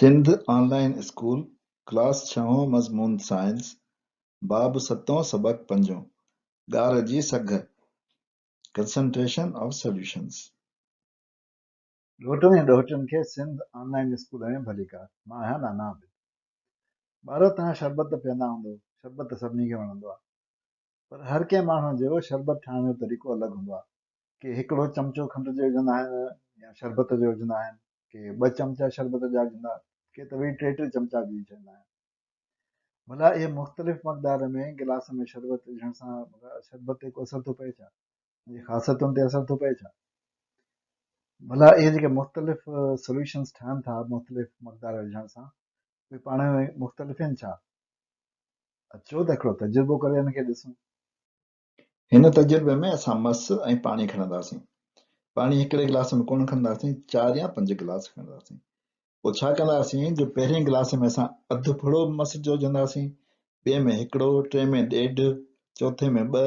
سنڌ آن line school, class ڇهون مضمون science, باب ستون سبق پنجون، ڳار جي سگهه، Concentration of Solutions. ڏوهٽن ۽ ڏوهٽين کي سنڌ آن لائين اسڪول ۾ ڀليڪار. مان آهيان نانا عابد. ٻارو توهان شربت ته پيئندا هوندو، شربت ته سڀني کي وڻندو آهي. پر هر ڪنهن ماڻهو جو شربت ٺاهڻ جو طريقو الڳ هوندو آهي. ڪي هڪڙو چمچو کنڊ جو وجهندا آهن يا شربت جو وجهندا آهن، ڪي ٻه چمچا شربت جا وجهندا، ڪي ته وري ٽي ٽي چمچا به وجهي ڇڏيندا آهن. ڀلا اهي مختلف مقدار ۾ گلاس ۾ شربت وجهڻ سان ڀلا شربت تي ڪو اثر ٿو پئي ڇا؟ ان جي خاصيتن تي اثر ٿو پئي ڇا؟ ڀلا اهي جيڪي مختلف سوليوشنز ٺهن ٿا مختلف مقدار وجهڻ سان اهي پاڻ ۾ مختلف آهن ڇا؟ اچو ته هڪڙو تجربو ڪري ان کي ڏسون. هن تجربي ۾ اسان مس ۽ پاڻي کڻنداسين. پاڻي هڪڙي گلاس ۾ ڪونه کڻنداسين، چار يا پنج گلاس کڻنداسين. پوء ڇا ڪنداسين جو پهرين گلاس ۾ اسان اڌ ڦڙو مس جو وجهنداسين، ٻئي ۾ هڪڙو، ٽئين ۾ ڏيڍ، چوٿين ۾ ٻه،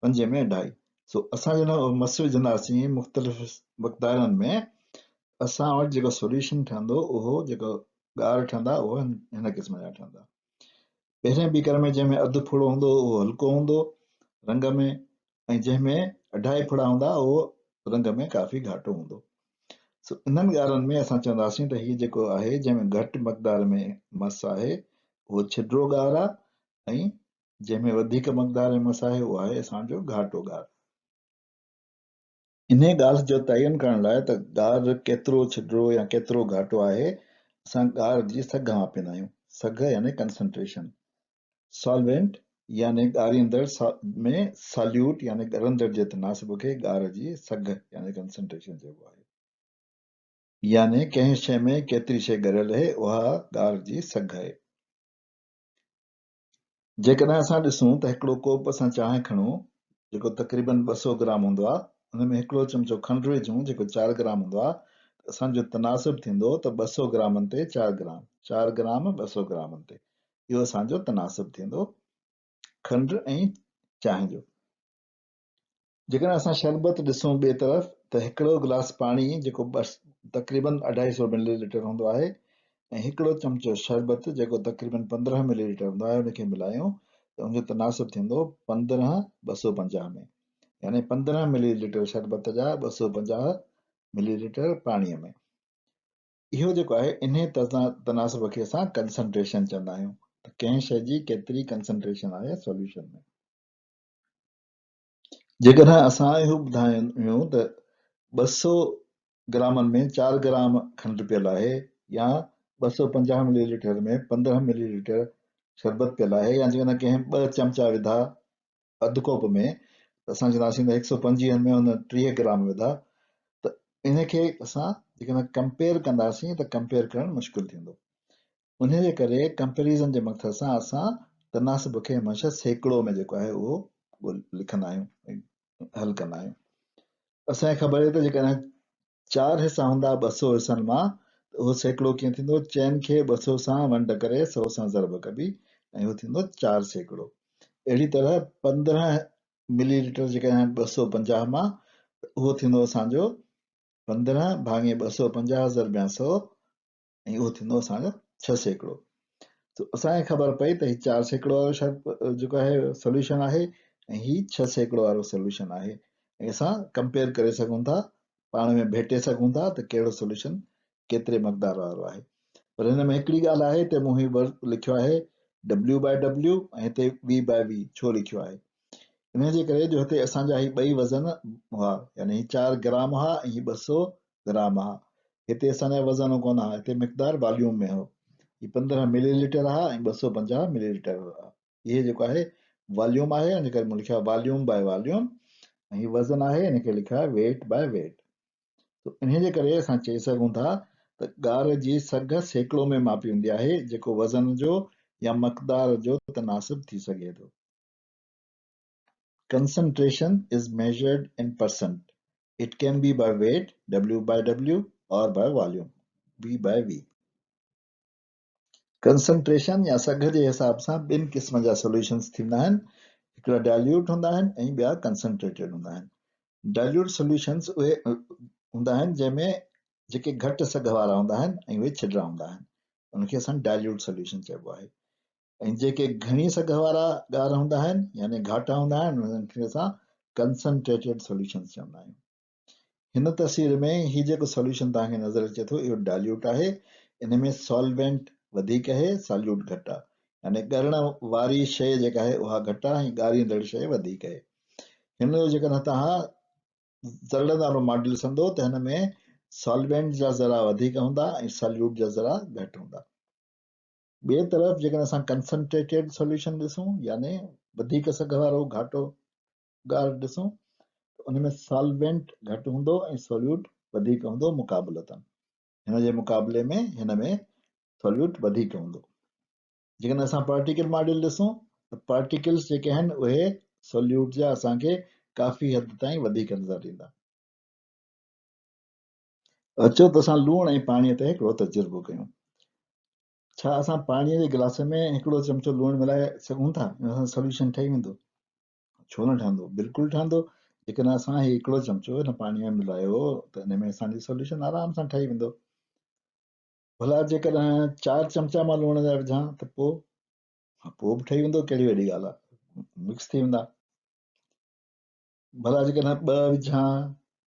پنجين ۾ اڍائي. سو اسان جڏهن اهو مس وجهنداسين مختلف مقدارن ۾ اسان وٽ جيڪو سوليوشن ٺهندو اهو جيڪو ڳار ٺهندا اهو هن قسم جا ٺهندا. پهرين بيڪر ۾ جنهن ۾ اڌ ڦڙو هوندو اهو هلڪو هوندو رنگ ۾ ۽ جنهن ۾ اڍائي ڦڙا هوندا اهو رنگ ۾ ڪافي گهاٽو هوندو. سو انهن ڳارن ۾ اسان چونداسين ته هي جيڪو آهي جنهن ۾ گهٽ مقدار ۾ مس آهي اهو ڇڊرو ڳار آهي ۽ جنهن ۾ وڌيڪ مقدار ۾ مس آهي اهو آهي اسان جو گهاٽو ڳار. انهيء ڳالهه جو تعين ڪرڻ لاء ته ڳار ڪيترو ڇڊرو يا ڪيترو گهاٽو آهي، اسان ڳار جي سگهه ماپيندا آهيون. سگهه يعني Concentration. Solvent يعني ڳاريندڙ ۾ Solute يعني ڳرندڙ جي تناسب کي ڳار جي سگهه يعني Concentration چئبو آهي. يعني ڪنهن شيء ۾ ڪيتري شيء ڳريل اهي، اها ڳار جي سگهه آهي. جيڪڏهن اسان ڏسون ته هڪڙو ڪوپ اسان چانهه کڻون جيڪو تقريبن 200 گرام هوندو آهي ان ۾ هڪڙو چمچو کنڊ وجهون جيڪو 4 گرام هوندو آهي ته اسان جو تناسب ٿيندو ته 200 گرامن تي 4 گرام، 4 گرام 200 گرامن تي، اهو اسان جو تناسب ٿيندو کنڊ ۽ چانهه جو. جيڪڏهن اسان شربت ڏسون ٻئي طرف ته هڪڙو گلاس پاڻي جيڪو تقريبن اڍائي سئو ملي ليٽر هوندو آهي ۽ هڪڙو چمچو شربت جيڪو تقريبن 15 ملي ليٽر هوندو آهي ان کي ملايون ته ان جو تناسب ٿيندو 15 250 ۾ يعني 15 ملي ليٽر شربت جا 250 ملي ليٽر پاڻي ۾. اهو جيڪو آهي انهي تناسب کي اسان ڪنسنٽريشن چوندا آهيون ته ڪنهن شيء جي ڪيتري ڪنسنٽريشن آهي سوليوشن ۾. جيڪڏهن اسان اهو ٻڌايون ته 200 گرامن ۾ چار گرام کنڊ پيل آهي يا 250 ملي ليٽر ۾ 15 ملي ليٽر شربت پيل آهي يا جيڪڏهن ڪنهن ٻه چمچا وڌا اڌ ڪوپ ۾ ته اسان چونداسين ته 125 ۾ هن 30 گرام وڌا ته ان کي اسان جيڪڏهن ڪمپيئر ڪنداسين ته ڪمپيئر ڪرڻ مشڪل ٿيندو. انهيء جي ڪري ڪمپيريزن جي مقصد سان اسان تناسب کي هميشه سيڪڙو ۾ جيڪو آهي اهو لکندا آهيون ۽ حل ڪندا آهيون. اسان کي خبر آهي ته جيڪڏهن چار حصا هوندا 200 حصن مان ته اهو سيڪڙو ڪيئن ٿيندو؟ چئن کي 200 سان ونڊ ڪري 100 سان ضرب ڪبي ۽ اهو ٿيندو 4%. اهڙي طرح 15 ملي ليٽر جيڪڏهن 250 مان ته اهو ٿيندو اسان جو 15 ڀاڱي 250 ضربيان 100 ۽ اهو ٿيندو اسان جو 6%. ته اسان کي خبر پئي ته هي 4% وارو شرط جيڪو آهي سوليوشن آهي ۽ هي 6% وارو سوليوشن آهي ۽ اسان ڪمپيئر ڪري سگهون ٿا، پاڻ ۾ ڀيٽي سگهون ٿا ته ڪهڙو سوليوشن ڪيتري مقدار وارو آهي. پر هن ۾ هڪڙي ڳالهه آهي ته مون هي ورڊ لکيو آهي ڊبليو باء ڊبليو ۽ هتي وي باء وي ڇو لکيو آهي؟ ان جي ڪري جو هتي اسان جا هي ٻئي وزن هئا يعني هي 4 گرام هئا ۽ هي 200 گرام ها. هتي اسان جا وزن ڪونه ها، هتي مقدار واليوم ۾ هو. هي 15 ملي ليٽر ها ۽ 250 ملي ليٽر ها. اهي جيڪو آهي واليوم آهي ان ڪري مون لکيو آهي واليوم باء واليوم ۽ هي وزن آهي ان کي لکيو آهي ويٽ باء ويٽ. ته انهي جي ڪري اسان چئي سگهون ٿا ته ڳار جي سگهه سيڪڙو ۾ ماپي ويندي آهي جيڪو وزن جو يا مقدار جو تناسب ٿي سگهي ٿو. Concentration is measured in percent. It can be by weight, W by W, or by volume, V by V. Concentration يا سگهه جي حساب سان ٻن قسم جا سوليوشنز ٿيندا آهن، هڪڙا ڊائليوٽ هوندا آهن ۽ ٻيا ڪنسنٽريٽيڊ هوندا آهن. ڊائليوٽ سوليوشنز اهي هوندا آهن جنهن ۾ جيڪي گهٽ سگهه وارا هوندا آهن ۽ اهي ڇڊرا هوندا آهن. ان کي اسان ڊائليوٽ سوليوشن چئبو آهي ۽ جيڪي گهڻي سگهه وارا ڳار هوندا آهن يعني گهاٽا هوندا آهن انهن کي اسان ڪنسنٽريٽيڊ سوليوشنز چوندا آهيون. هن تصوير ۾ هي جيڪو سوليوشن توهان کي نظر اچي ٿو اهو ڊائليوٽ آهي، ان ۾ سالوينٽ وڌيڪ آهي ساليوٽ گهٽ آهي يعني ڳرڻ واري شيء جيڪا آهي اها گهٽ آهي ۽ ڳاريندڙ شيء وڌيڪ آهي. هن جو جيڪڏهن توهان ذرڙن وارو ماڊل ڏسندو ته هن ۾ سالوينٽ جا ذرا وڌيڪ هوندا ۽ ساليوٽ جا ذرا گهٽ هوندا. ٻئي طرف جيڪڏهن اسان ڪنسنٽريٽيڊ سوليوشن ڏسون يعني وڌيڪ سگهه وارو گهاٽو گار ڏسون ته ان ۾ سالوينٽ گهٽ هوندو ۽ سوليوٽ وڌيڪ هوندو مقابلتاً هن جي مقابلي ۾ هن ۾ سوليوٽ وڌيڪ هوندو. جيڪڏهن اسان پارٽيڪل ماڊل ڏسون ته پارٽيڪلز جيڪي آهن اهي سوليوٽ جا اسان کي ڪافي حد تائين وڌيڪ نظر ايندا. اچو ته اسان لوڻ ۽ پاڻي تي هڪڙو تجربو ڪيون. ڇا اسان پاڻي جي گلاس ۾ هڪڙو چمچو لوڻ ملائي سگهون ٿا؟ ان سان سوليوشن ٺهي ويندو؟ ڇو نه ٺهندو؟ بلڪل ٺهندو. جيڪڏهن اسان هي هڪڙو چمچو هن پاڻي ۾ ملايو ته ان ۾ اسان جي سوليوشن آرام سان ٺهي ويندو. ڀلا جيڪڏهن چار چمچا مان لوڻ جا وجهان ته پوء؟ ها پوء به ٺهي ويندو ڪهڙي وڏي ڳالهه آهي مڪس ٿي ويندا. ڀلا جيڪڏهن ٻه وجهان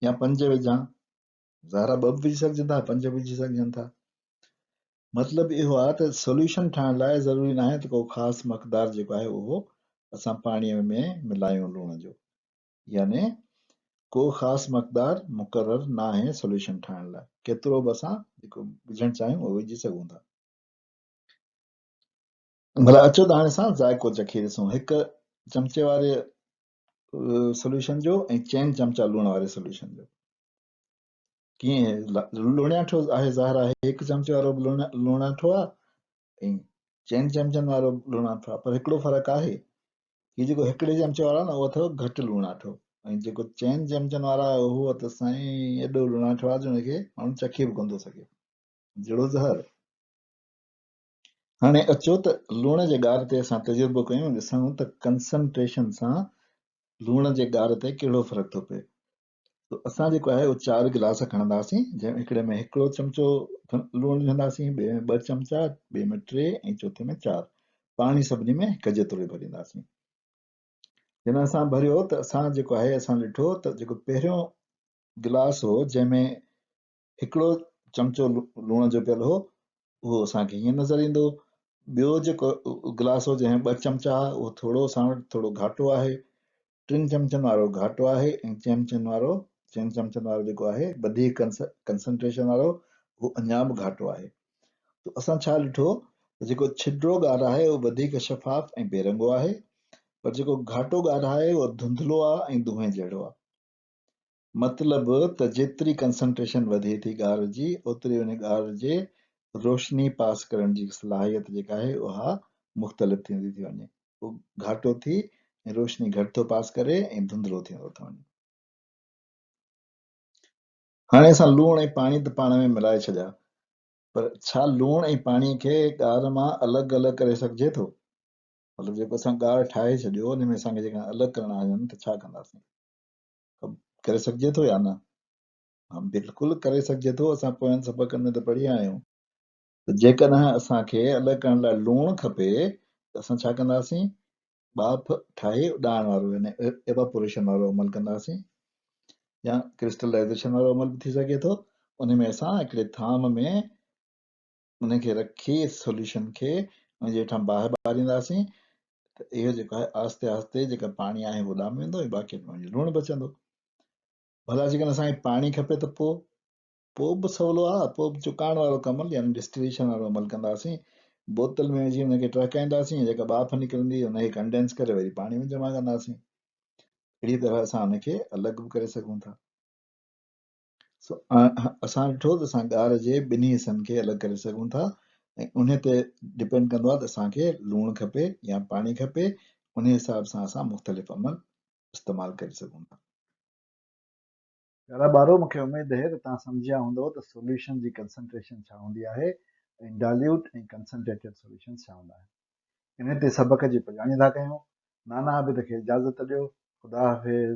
يا پنج وجهان ظاهر آهي ٻه به وجهي سگهجن ٿا پنج به وجهي سگهجن ٿا. مطلب اهو آهي ته سوليوشن ٺاهڻ لاء ضروري ناهي ته ڪو خاص مقدار جيڪو آهي اهو اسان پاڻي ۾ ملايون لوڻ جو. يعني ڪو خاص مقدار مقرر ناهي سوليوشن ٺاهڻ لاء ڪيترو به اسان جيڪو وجهڻ چاهيون اهو وجهي سگهون ٿا. ڀلا اچو ته هاڻي اسان ذائقو چکي ڏسون هڪ چمچي واري سوليوشن جو ۽ چئن چمچا لوڻ واري سوليوشن جو. ڪيئن لوڻياٺو آهي ظاهر آهي هڪ چمچي وارو به لوڻاٺو آهي ۽ چئن چمچن وارو به لوڻاٺو آهي پر هڪڙو فرق آهي هي جيڪو هڪڙي چمچي وارو آهي نه اهو اٿو گهٽ لوڻاٺو ۽ جيڪو چئن چمچن وارو آهي اهو ته سائين ايڏو لوڻاٺو آهي جو ان کي ماڻهو چکي به ڪونه ٿو سگهي جهڙو زهر. هاڻي اچو ته لوڻ جي ڳار تي اسان تجربو ڪيون ڏسون ته ڪنسنٽريشن سان لوڻ جي ڳار تي ڪهڙو فرق ٿو پئي. ته اسان جيڪو آهي اهو چار گلاس کڻنداسين جنهن ۾ هڪڙي ۾ هڪڙو چمچو لوڻ وجهنداسين ٻئي ۾ ٻه چمچا ٻئي ۾ ٽي ۽ چوٿين ۾ چار پاڻي سڀني ۾ هڪ جيترو ئي ڀرينداسين جڏهن اسان ڀريو ته اسان جيڪو آهي اسان ڏٺو ته جيڪو پهريون گلاس هو جنهن ۾ هڪڙو چمچو لوڻ جو پيل هو اهو اسان کي هيئن نظر ايندو ٻيو جيڪو گلاس هو جنهن ۾ ٻه چمچا هئا اهو ٿورو اسان وٽ ٿورو گهاٽو آهي ٽن چمچن وارو گهاٽو آهي ۽ چئن وارو چئن چمچن وارو جيڪو آهي وڌيڪ ڪنسنٽريشن وارو اهو اڃا به گهاٽو آهي ته اسان ڇا ڏٺو ته جيڪو ڇڊو ڳاڙ آهي اهو وڌيڪ شفاف ۽ بي رنگو آهي پر جيڪو گهاٽو ڳاڙ آهي اهو ڌنڌلو آهي ۽ دونهين جهڙو آهي مطلب ته جيتري ڪنسنٽريشن وڌي ٿي ڳار جي اوتري ان ڳار جي روشني پاس ڪرڻ جي صلاحيت جيڪا آهي اها مختلف ٿيندي ٿي وڃي. اهو گهاٽو ٿي ۽ روشني گهٽ ٿو پاس ڪري ۽ ڌنڌلو ٿيندو ٿو وڃي. هاڻي اسان لوڻ ۽ پاڻي ته پاڻ ۾ ملائي ڇڏيا پر ڇا لوڻ ۽ پاڻي کي ڳار مان الڳ الڳ ڪري سگهجي ٿو؟ مطلب جيڪو اسان ڳار ٺاهي ڇڏيو ان ۾ اسان کي جيڪڏهن الڳ ڪرڻا هجن ته ڇا ڪنداسين؟ ڪري سگهجي ٿو يا نه؟ ها بلڪل ڪري سگهجي ٿو اسان پوين سبقن ۾ ته پڙهي آيا آهيون ته جيڪڏهن اسان کي الڳ ڪرڻ لاء لوڻ کپي ته اسان ڇا ڪنداسين ٻاڦ ٺاهي اڏائڻ وارو يعني ايواپوريشن وارو عمل ڪنداسين يا ڪرسٽلائيزيشن وارو عمل به ٿي سگهي ٿو ان ۾ اسان هڪڙي ٿام ۾ ان کي رکي سوليوشن کي ان جي هيٺان باهه ٻارينداسين ته اهو جيڪو آهي آهستي آهستي جيڪا پاڻي آهي اهو اڏامي ويندو ۽ باقي وڃي لوڻ بچندو ڀلا جيڪڏهن اسان کي پاڻي کپي ته پوء پوء به سولو آهي پوء به چڪائڻ وارو ڪم يعني ڊسٽليشن وارو عمل ڪنداسين بوتل ۾ وجهي ان کي ٽهڪائينداسين جيڪا ٻاڦ نڪرندي ان کي ڪنڊينس ڪري وري پاڻي ۾ جمع ڪنداسين اهڙي طرح اسان ان کي الڳ به ڪري سگهون ٿا سو اسان ڏٺو ته اسان ڳار جي ٻنهي حصن کي الڳ ڪري سگهون ٿا ۽ انهي تي ڊپينڊ ڪندو آهي ته اسان کي لوڻ کپي يا پاڻي کپي انهي حساب سان اسان مختلف عمل استعمال ڪري سگهون ٿا. پيارا ٻارو مون کي اميد اهي ته توهان سمجهي ويا هوندؤ ته سوليوشن جي ڪنسنٽريشن ڇا هوندي آهي ۽ ڊائليوٽ ۽ ڪنسنٽريٽيڊ سوليوشنز ڇا هوندا آهن. انهي تي سبق جي پڄاڻي ٿا ڪيون. نانا عابد کي اجازت ڏيو. خدا حافظ.